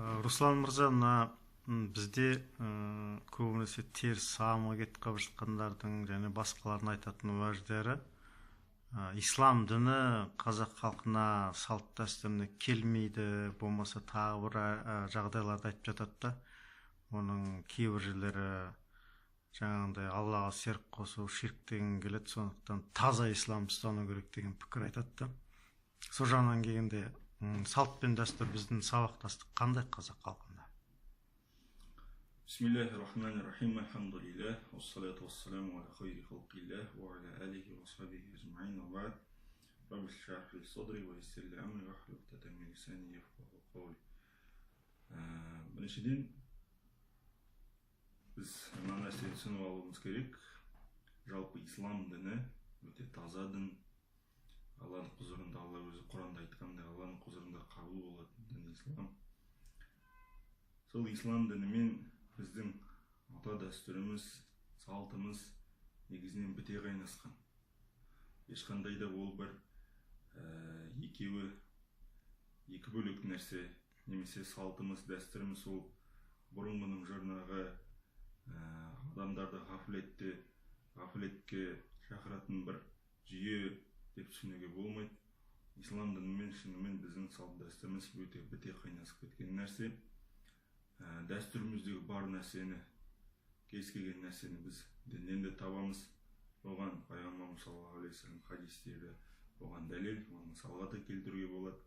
Руслан мырза, мына бізде көбінесе теріс ағымға кетіп қалып жатқандардың және басқалардың айтатын уәждері, ислам діні қазақ халқына, салт дәстүріне келмейді, болмаса тағы бір жағдайларды айтып жатады да. Оның кейбір жерлері жаңағындай Аллаға серік қосу, ширк деген келеді, сондықтан таза ислам ұстану керек деген пікір айтады да. Сол жағынан келгенде салт пен дәстүр біздің сабақтастық қандай қазақ халқында? Бисмиллахи-рахмани-рахим, альхамдулиллах, уассалату вассаламу аля хайри халқиллах, уа аля алихи ва асхабихи ажмаин, ва ба'д. Рабби шрах ли садри ва яссир ли амри ва ахлул уқдатан мин лисани яфқаху қавли. Біріншіден, біз мына нәрсені түсініп алуымыз керек. Жалпы ислам діні өте таза дін. Алланың құзырында, Алла өзі Құранда айтқандай, Алланың құзырында қабыл болатын дін ислам. Сол ислам дінімен біздің ата дәстүріміз, салтымыз негізінен біте қайнасқан. Ешқандай да ол бір екеуі екі бөлек нәрсе, немесе салтымыз, дәстүріміз ол бұрынғының жұрнағы, адамдарды ғафлетке шақыратын бір жүйе деп түсінуге болмайды. Ислам дінімен шынымен біздің салт дәстүріміз өте біте қайнасып кеткен нәрсе. Дәстүріміздегі бар нәрсені, кез келген нәрсені біз діннен де табамыз. Оған пайғамбарымыз саллаллаху алейхи вассалам хадистері оған дәлел, оны мысалға да келтіруге болады.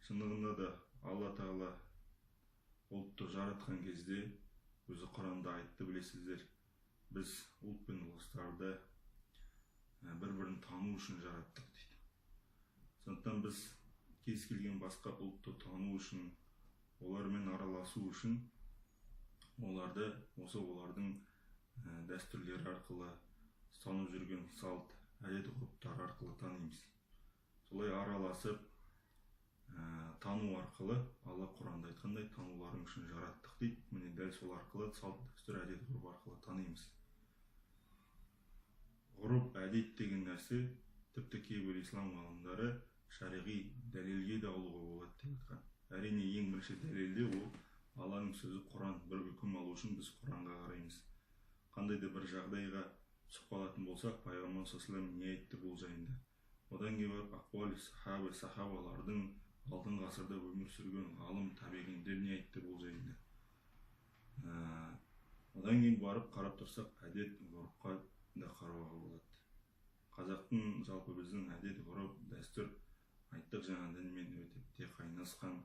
Шындығында да Алла тағала ұлтты жаратқан кезде өзі Құранда айтты, білесіздер, біз ұлт пен ұлыстарды бір-бірін тану үшін жараттық дейді. Сондықтан біз кез келген басқа ұлтты тану үшін, олармен араласу үшін оларды осы олардың дәстүрлері арқылы, ұстанып жүрген салт, әдет ғұрыптары арқылы танимыз. Солай араласып, тану арқылы, Алла Құранда айтқандай, тануларың үшін жараттық дейді. Міне дәл сол арқылы, салт, дәстүр, әдет ғұрып арқылы танимыз. Ғұрып, әдет деген нәрсе тіпті кейбір ислам ғалымдары шариғи дәлелге де алуға болады деп айтқан. Әрине, ең бірінші дәлелде ол Алланың сөзі Құран. Бір үкім алу үшін біз Құранға қараймыз. Қандай да бір жағдайға түсіп қалатын болсақ, пайғамбар саллаллаху алейхи вассалам не айтты бұл жайында? Одан кейін барып ақуали сахаба, сахабалардың алтын ғасырда өмір сүрген ғалым табиғиндер не айтты бұл жайында? Одан кейін барып қарап тұрсақ, әдет ғұрыпқа да қарауға болады. Қазақтың жалпы біздің әдет ғұрып, дәстүр айттық жаңа дінмен өте біте қайнасқан.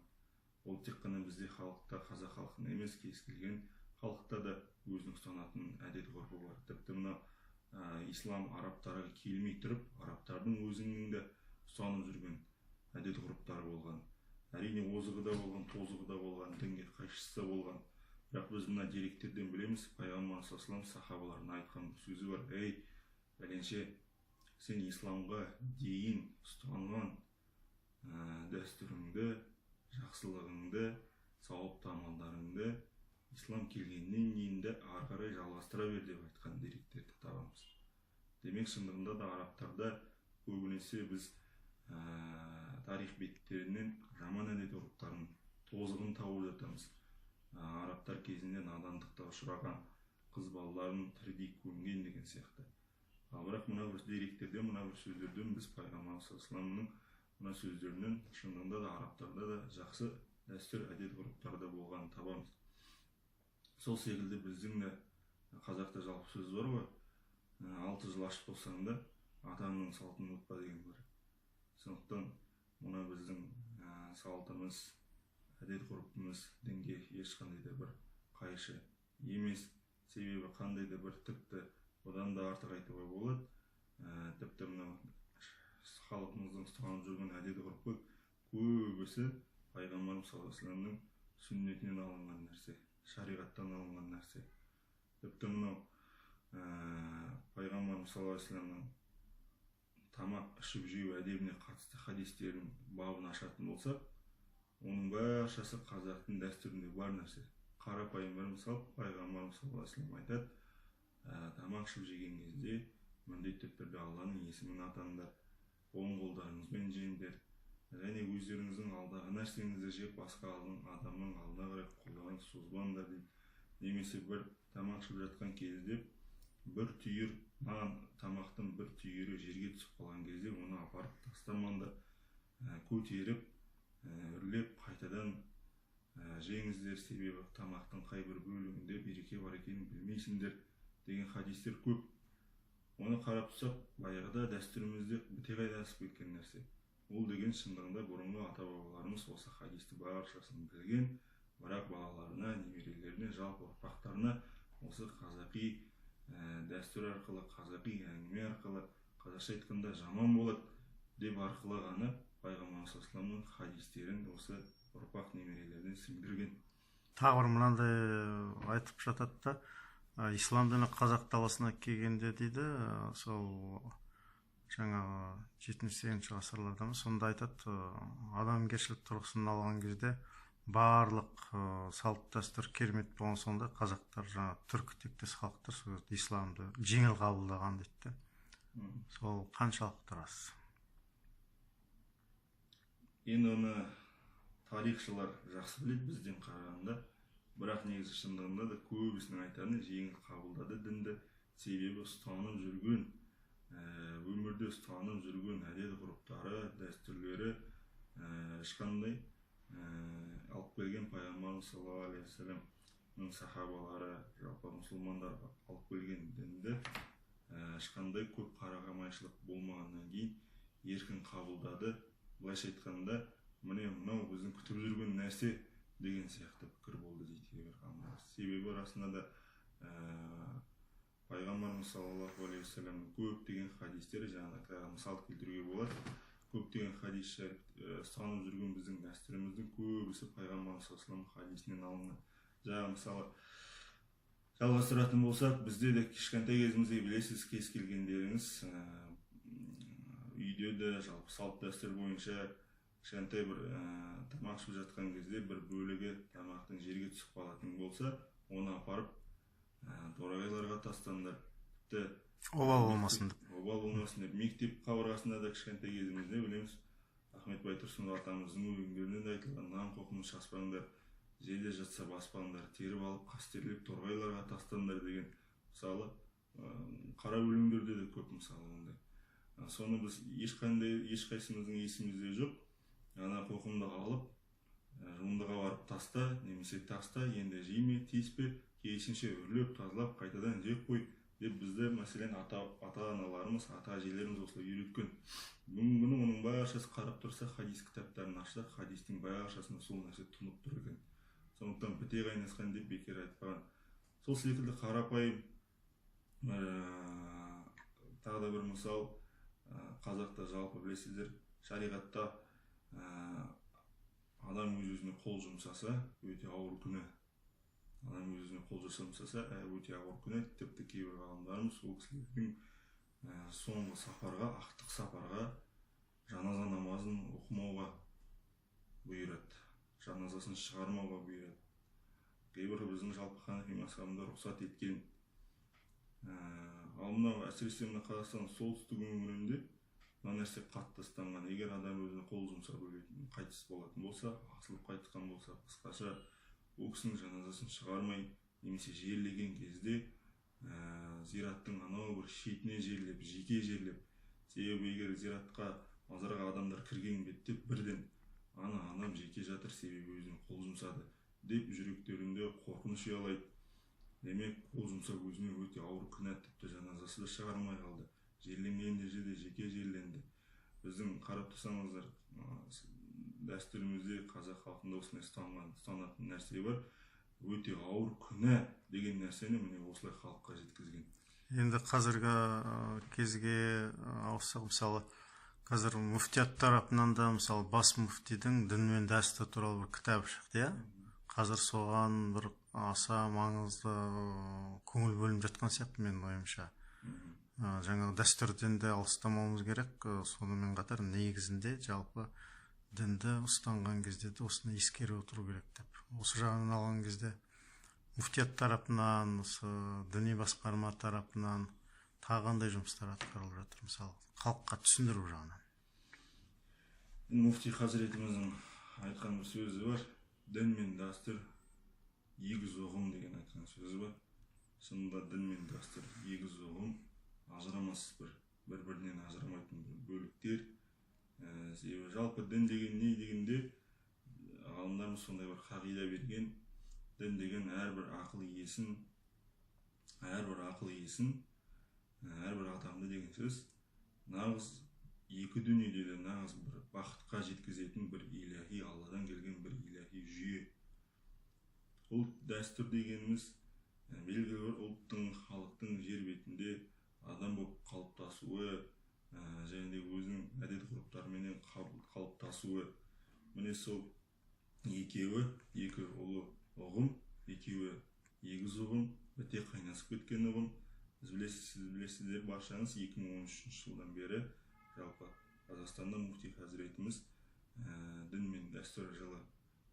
Ол тек қана бізде халықта, қазақ халқында емес, кез келген халықта да өзінің ұстанатын әдет ғұрпы бар. Тіпті мына ислам арабтарға келмей тұрып, арабтардың өзінің де ұстанып жүрген әдет ғұрыптары болған. Әрине, озығы да болған, тозығы да болған, дінге қайшысы да болған. Бірақ біз мына деректерден білеміз, пайғамбар саллаллаху алейхи вассалам сахабаларына айтқан бір сөзі бар. Ей, бәленше, сен исламға дейін ұстанған дәстүріңді, жақсылығыңды, сауапты амалдарыңды ислам келгеннен кейін де ары қарай жалғастыра бер деп айтқан деректерді табамыз. Демек, шындығында да арабтарда көбінесе біз тарих беттерінен жаман әдет ғұрыптарын, тозығын тауып жатамыз. Арабтар кезінде надандықта ұшыраған, қыз балаларын тірідей көмген деген сияқты. Ал бірақ мына бір деректерден, мына бір сөздерден біз пайғамбар саллаллаху алейхи вассаламның мына сөздерінен шындығында да арабтарда да жақсы дәстүр, әдет ғұрыптарда болғанын табамыз. Сол секілді біздің де қазақта жалпы сөз бар ғой, 6 жыл ашып болсаң да атаңның салтын ұмытпа деген бар. Сондықтан мына біздің салтымыз, әдет ғұрпымыз дінге ешқандай да бір қайшы емес. Себебі қандай да бір тіпті одан да артық айтуға болады. Тіпті мынау халқымыздың ұстанып жүрген әдет ғұрпы көбісі пайғамбарымыз саллаллаху алейхи вассаламның сүннетінен алынған нәрсе, шариғаттан алынған нәрсе. Тіпті мынау пайғамбарымыз саллаллаху алейхи вассаламның тамақ ішіп жеу әдебіне қатысты хадистердің бабын ашатын болсақ, оның баршасы қазақтың дәстүрінде бар нәрсе. Қарапайым бір мысал, пайғамбарымыз саллаллаху алейхи вассалам айтады, тамақ ішіп жеген кезде міндетті түрде Алланың есімін атаңдар, оң қолдарыңызбен жеңдер, Және өздеріңіздің алдағы нәрсеңізді жеп, басқа адамның алдына қарай қолдарыңызды созбаңдар дейді. Немесе бір тамақ ішіп жатқан кезде бір түйір нан, тамақтың бір түйірі жерге түсіп қалған кезде оны апарып тастамаңдар, көтеріп, үрлеп қайтадан жеңіздер, себебі тамақтың қай бір бөлігінде береке бар екенін білмейсіңдер деген хадистер көп. Оны қарап тұрсақ, баяғыда дәстүрімізде біте қайда асып кеткен нәрсе. Ол деген шындығында бұрынғы ата-бабаларымыз осы хадисті баршасын білген, бірақ балаларына, немерелеріне, жалпы ұрпақтарына осы қазақи дәстүр арқылы, қазақи әңгіме арқылы, қазақша айтқанда жаман болады деп арқылы ғана пайғамбарымыз саллаллаху алейхи вассаламның хадистерін осы ұрпақ немерелеріне сіңдірген. Тағы бір мынандай айтып жатады да, ислам діні қазақ даласына келгенде дейді, сол жаңағы 7-8 ғасырларда ма, сонда айтады, адамгершілік тұрғысынан алған кезде барлық салт дәстүр керемет болған сонда қазақтар, жаңа түркі тектес халықтар сол кезде исламды жеңіл қабылдаған дейді де. Сол қаншалықты рас? Енді оны тарихшылар жақсы біледі бізден қарағанда, бірақ негізі шындығында да көбісінің айтатыны жеңіл қабылдады дінді, себебі ұстанып жүрген, өмірде ұстанып жүрген әдет ғұрыптары, дәстүрлері ешқандай алып келген пайғамбарымыз саллаллаху алейхи уассаламның сахабалары, жалпы мұсылмандар алып келген дінді ешқандай көп қарағамайшылық болмағаннан кейін еркін қабылдады. Былайша айтқанда, міне мынау біздің күтіп жүрген нәрсе деген сияқты пікір болды дейді кейбір ғалымдар. Себебі расында да пайғамбарымыз саллаллаху алейхи уассаламның көптеген хадистері, жаңағы мысал келтіруге болады, көптеген хадис шәріп ұстанып жүрген біздің дәстүріміздің көбісі пайғамбарымыз саллаллаху алейхи вассаламның хадисінен алынған. Жаңағы мысалы жалғастыратын болсақ, бізде де кішкентай кезімізде білесіз, кез келгендеріңіз үйде де жалпы салт дәстүр бойынша кішкентай бір тамақ ішіп жатқан кезде бір бөлігі тамақтың жерге түсіп қалатын болса, оны апарып торағайларға тастаңдар, тіпті обал болмасын деп. Обал болмасын деп. Мектеп қабырғасында да кішкентай кезімізде білеміз, Ахмет Байтұрсынов атамыздың өлеңдерінде де айтылған, нан қоқымын шашпаңдар, жерде жатса баспаңдар, теріп алып қастерлеп торғайларға тастаңдар деген, мысалы қара өлеңдерде де көп мысалы ондай. Соны біз ешқандай ешқайсымыздың есімізде жоқ. Ана қоқымды алып жуындыға барып таста, немесе таста, енді жейме, тиіспе, керісінше үрлеп, тазалап, қайтадан жеп қой деп бізді, мәселен, ата-аналарымыз, ата-әжелеріміз осылай үйреткен. Бүгінгі күні оның баршасы қарап тұрсақ, хадис кітаптарын ашсақ, хадистің баршасында сол нәрсе тұнып тұр екен. Сондықтан біте қайнасқан деп бекер айтпаған. Сол секілді қарапайым тағы да бір мысал, қазақта жалпы білесіздер, шариғатта адам өз-өзіне қол жұмсаса өте ауыр күнә. Адам өз-өзіне қол жұмсаса өте ауыр күнә. Тіпті кейбір ғалымдарымыз ол кісілердің соңғы сапарға, ақтық сапарға жаназа намазын оқымауға бұйырады, жаназасын шығармауға бұйырады. Кейбір біздің жалпы ханафи мазхабында рұқсат еткен. Ал мынау әсіресе мына Қазақстанның солтүстік өңірінде мына нәрсе қатты ұстанған. Егер адам өзіне қол жұмсап өлетін, қайтыс болатын болса, асылып қайтқан болса, қысқаша ол кісінің жаназасын шығармай, немесе жерлеген кезде зираттың анау бір шетіне жерлеп, жеке жерлеп, себебі егер зиратқа, мазарға адамдар кірген бетте бірден ана адам жеке жатыр, себебі өзіне қол жұмсады деп жүректерінде қорқыныш ұялайды. Демек, қол жұмсап өзіне өте ауыр күнә, тіпті жаназасы да шығармай қалды. Жерленген де жерде жеке жерленді. Біздің қарап тұрсаңыздар, дәстүрімізде қазақ халқында осындай ұстанатын нәрсе бар. Өте ауыр күнә деген нәрсені міне осылай халыққа жеткізген. Енді қазіргі кезге ауыссақ, мысалы, қазір мүфтият тарапынан да, мысалы, бас мүфтидің дін мен дәстүр туралы бір кітабы шықты, иә? Қазір соған бір аса маңызды көңіл бөлініп жатқан сияқты менің ойымша. Жаңағы дәстүрден де алыстамауымыз керек, сонымен қатар негізінде жалпы дінді ұстанған кезде де осыны ескере отыру керек деп. Осы жағынан алған кезде мүфтият тарапынан, осы діни басқарма тарапынан тағы қандай жұмыстар атқарылып жатыр, мысалы, халыққа түсіндіру жағынан? Муфти хазіретіміздің айтқан бір сөзі бар, дін мен дәстүр егіз ұғым деген айтқан сөзі бар. Шынында дін мен дәстүр егіз ұғым, ажырамас бір-бірінен ажырамайтын бір бөліктер. Себебі жалпы дін деген не дегенде ғалымдарымыз сондай бір қағида берген. Дін деген әрбір ақыл иесін, әрбір адамды деген сөз, нағыз екі дүниеде де нағыз бір бақытқа жеткізетін бір иләһи, Алладан келген бір иләһи жүйе. Бұл дәстүр дегеніміз белгілі бір ұлттың, халықтың жер бетінде адам болып қалыптасуы, және де өзінің әдет ғұрыптарыменен қалыптасуы. Міне сол екеуі, екі ұлы ұғым, екеуі егіз ұғым, біте қайнасып кеткен ұғым. Сіз білесіздер, баршаңыз 2013 жылдан бері жалпы Қазақстанда муфти хазіретіміз дін мен дәстүр жылы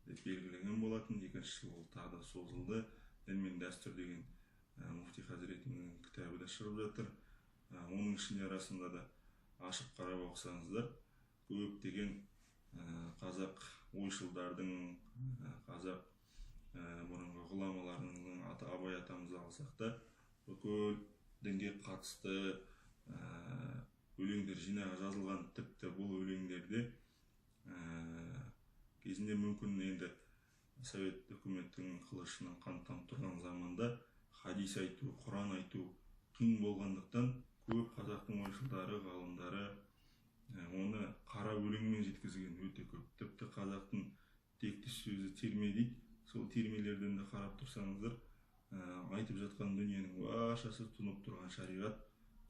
деп белгіленген болатын. Екінші жыл ол тағы да созылды. Дін мен дәстүр деген муфти хазіретіміздің кітабы да шығып жатыр. Оның ішінде арасында да ашып қарап оқысаңыздар, көптеген қазақ ойшылдардың, қазақ бұрынғы ғұламаларының, ата Абай атамызды алсақ та, бүкіл дінге қатысты өлеңдер жинағы жазылған. Тіпті бұл өлеңдерде кезінде мүмкін енді Совет үкіметтің қылышынан қан тамып тұрған заманда хадис айту, Құран айту қиын болғандықтан көп қазақтың ойшылдары, ғалымдары оны қара өлеңмен жеткізген өте көп. Тіпті қазақтың текті сөзі терме дейді. Сол термелерден де қарап тұрсаңыздар, айтып жатқан дүниенің баршасы тұнып тұрған шариғат,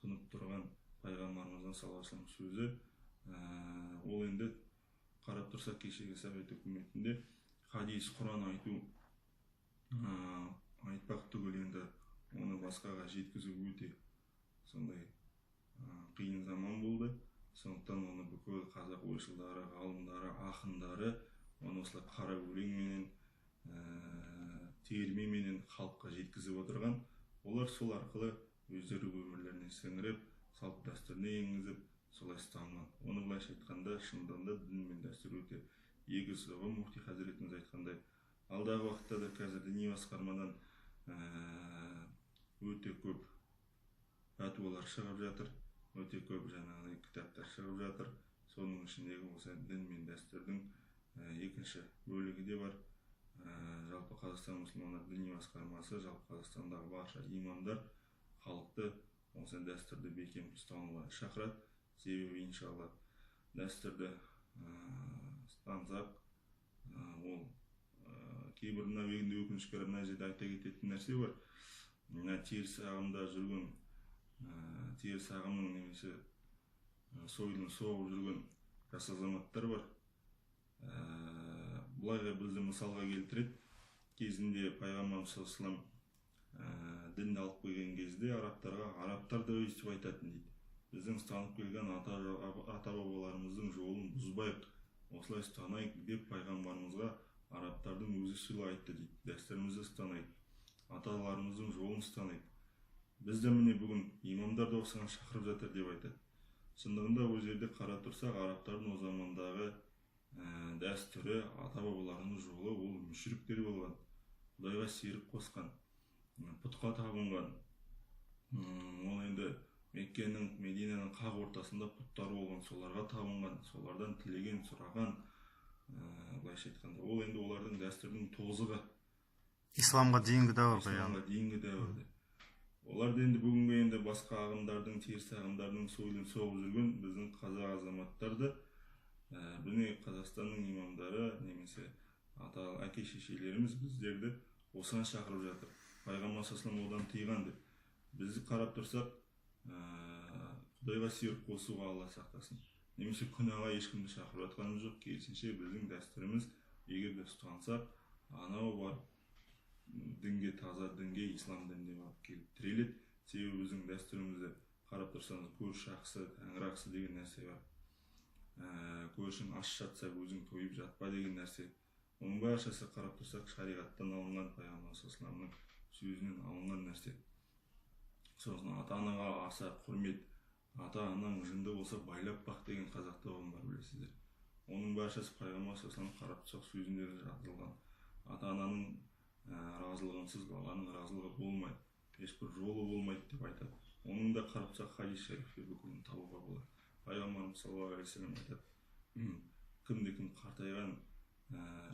тұнып тұрған пайғамбарымыздың саллаллаху алейхи вассалам сөзі. Ол енді қарап тұрсақ, кешегі Совет үкіметінде хадис, Құран айту, айтпақ түгіл енді оны басқаға жеткізу өте сондай қиын заман болды. Сондықтан оны бүкіл қазақ ойшылдары, ғалымдары, ақындары оны осылай қара өлеңменен, термеменен халыққа жеткізіп отырған. Олар сол арқылы өздері өмірлеріне сіңіріп, салт дәстүріне енгізіп, солай ұстанған. Оны былайша айтқанда, шындығында дін мен дәстүр өте егіз ұғым. Муфти хазіретіміз айтқандай, алдағы уақытта да қазір діни басқармадан өте көп пәтуалар шығып жатыр, өте көп жаңағыдай кітаптар шығып жатыр. Соның ішіндегі осы дін мен дәстүрдің екінші бөлігі де бар. Жалпы Қазақстан мұсылмандар діни басқармасы, жалпы Қазақстандағы барша имамдар халықты осы дәстүрді бекем ұстануға шақырады. Себебі иншалла дәстүрді ұстансақ, ол кейбір мына енді өкінішке орай мына жерде айта кететін нәрсе бар. Мына теріс ағымда жүрген, теріс ағымның немесе сойылын соғып жүрген жас азаматтар бар. Былайға бізді мысалға келтіреді. Кезінде пайғамбарымыз саллаллаху алейхи вассалам дінді алып келген кезде арабтарға, арабтар да өйстіп айтатын дейді. Біздің ұстанып келген ата бабаларымыздың жолын бұзбайық, осылай ұстанайық деп пайғамбарымызға арабтардың өзі солай айтты дейді. Дәстүрімізді ұстанайық, аталарымыздың жолын ұстанайық. Біз де міне бүгін имамдар да осыған шақырып жатыр деп айтады. Шындығында ол жерде қарап тұрсақ, арабтардың о замандағы дәстүрі, ата бабаларының жолы ол мүшриктер болған, Құдайға серік қосқан, пұтқа табынған. Ол енді Меккенің, Мединаның қақ ортасында пұттар болған, соларға табынған, солардан тілеген, сұраған, былайша айтқанда, ол енді олардың дәстүрінің тозығы. Исламға дейінгі дәуір ғой. Исламға дейінгі дәуірде. Олар да енді бүгінгі енді басқа ағымдардың, теріс ағымдардың сойылын соғып жүрген біздің қазақ азаматтарды, міне Қазақстанның имамдары немесе ата әке шешелеріміз біздерді осыған шақырып жатыр. Пайғамбар саллаллаху алейхи вассалам одан тыйған деп. Бізді қарап тұрсақ, Құдайға серік қосуға Алла сақтасын, немесе күнәға ешкімді шақырып жатқанымыз жоқ. Керісінше біздің дәстүріміз, егер де ұстансақ, анау барып дінге, таза дінге, ислам дініне барып келіп тіреледі. Себебі біздің дәстүрімізде қарап тұрсаңыз, көрші ақысы, тәңір ақысы деген нәрсе бар. Көршің аш жатса, өзің тойып жатпа деген нәрсе. Оның баршасы қарап тұрсақ, шариғаттан алынған, пайғамбар саллаллаху алейхи вассаламның сөзінен алынған нәрсе. Сосын ата-анаға аса құрмет, ата-анаң жынды болса байлап бақ деген қазақта ұғым бар, білесіздер. Оның баршасы пайғамбар саллаллаху қарап тұрсақ сөзінде жазылған. Ата-ананың разылығынсыз баланың разылығы болмайды, ешбір жолы болмайды деп айтады. Оның да қарап тұрсақ хадис шарифте бүкілін табуға болады. Пайғамбарымыз саллаллаху алейхи уассалам айтады, кімде-кім қартайған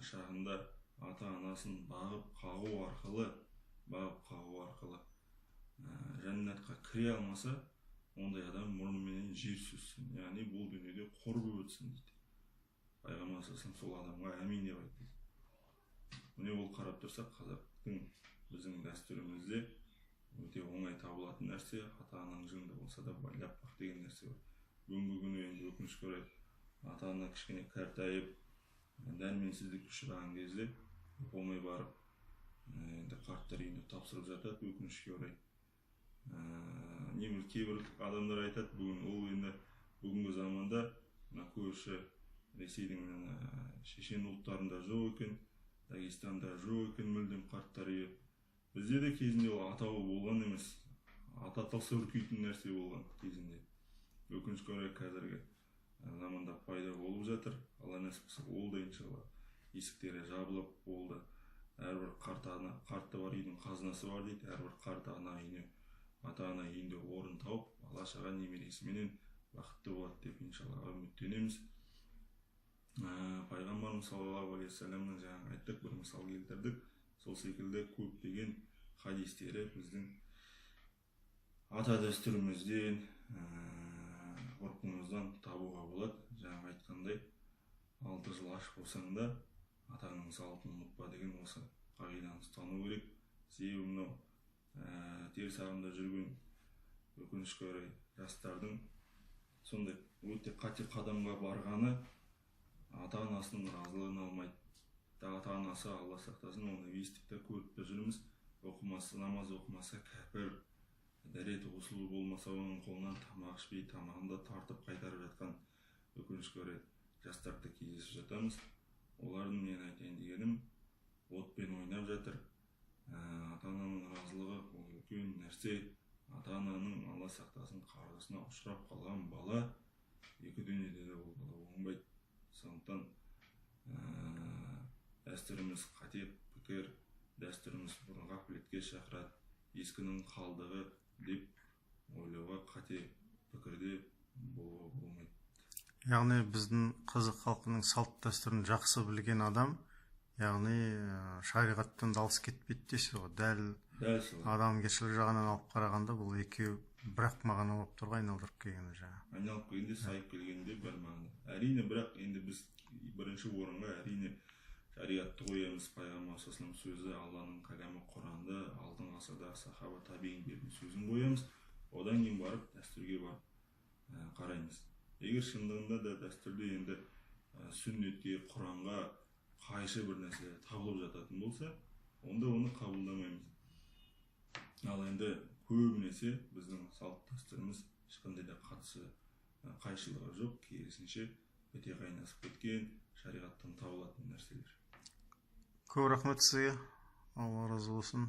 шағында ата-анасын бағып қағу арқылы жәннатқа кіре алмаса, ондай адам мұрнымен жер сүзсін, яғни бұл дүниеде қор болып өтсін дейді. Пайғамбар саллаллаху сол адамға әмин деп айтты. Міне, ол қарап тұрсақ қазақтың біздің дәстүрімізде өте оңай табылатын нәрсе, ата-анаң жынды болса да байлап бақ деген нәрсе бар. Бүгінгі күні енді өкінішке орай ата-ана кішкене қартайып дәрменсіздікке ұшыраған кезде оңай барып енді қарттар үйіне тапсырып жатады, өкінішке орай. Небір кейбір адамдар айтады, бүгін ол енді бүгінгі заманда мына көрші Ресейдің шешен ұлттарында жоқ екен, Дагестанда жоқ екен мүлдем қарттар үйі. Бізде де кезінде ол атауы болған емес, аты аталса үркейтін нәрсе болған кезінде. Өкінішке орай қазіргі заманда пайда болып жатыр. Алла нәсіп қылса, ол да иншалла есіктері жабылып болды. Әрбір қарт ана, қарты бар үйдің қазынасы бар дейді. Әрбір қарт ана үйіне, ата-ана үйінде орын тауып, бала шаға немересіменен бақытты болады деп иншалла үміттенеміз. Пайғамбарымыз саллаллаху алейхи уассаламның жаңа айттық, бір мысал келтірдік. Сол секілді көптеген хадистері біздің ата дәстүрімізден, ғұрпымыздан табуға болады. Жаңа айтқандай, 6 жыл аш болсаң да атаңның салтын ұмытпа деген осы қағиданы ұстану керек. Себебі мынау теріс ағымда жүрген өкінішке орай жастардың сондай өте қате қадамға барғаны, ата-анасының разылығын алмайды. Ата-анасы, Алла сақтасын, оны естіп те көріп те жүрміз. Оқымаса, намаз оқымаса кәпір, дәрет ғұсылы болмаса оның қолынан тамақ ішпей, тамағын да тартып қайтарып жатқан өкінішке орай жастарды кездесіп жатамыз. Олардың мен айтайын дегенім, отпен ойнап жатыр. Ата-ананың разылығы ол үлкен нәрсе. Ата-ананың, Алла сақтасын, қарғысына ұшырап қалған бала екі дүниеде де ол бала оңбайды. Сондықтан дәстүріміз қате пікір, дәстүріміз ғафлетке шақырады, ескінің қалдығы деп ойлауға, қате пікірде болуға болмайды. Яғни біздің қазақ халқының салт дәстүрін жақсы білген адам, яғни шариғаттан да алыс кетпейді дейсіз ғой. Дәл дәл солай. Адамгершілік жағынан алып қарағанда бұл екеуі бір-ақ мағына болып тұр ғой, айналдырып келгенде жаңа. Айналып келгенде, сайып келгенде бір мағына. Әрине, бірақ енді біз бірінші орынға әрине шариғатты қоямыз. Пайғамбар саллаллаху алейхи сөзі, Алланың кәламы Құранды, алтын ғасырдағы сахаба табииндердің сөзін қоямыз. Одан кейін барып дәстүрге барып қараймыз. Егер шындығында да дәстүрде енді сүннетке, Құранға қайшы бір нәрселер табылып жататын болса, онда оны қабылдамаймыз. Ал енді көбінесе біздің салт дәстүріміз ешқандай да қатысы, қайшылығы жоқ, керісінше біте қайнасып кеткен шариғаттан табылатын нәрселер. Көп рахмет сізге, Алла разы болсын.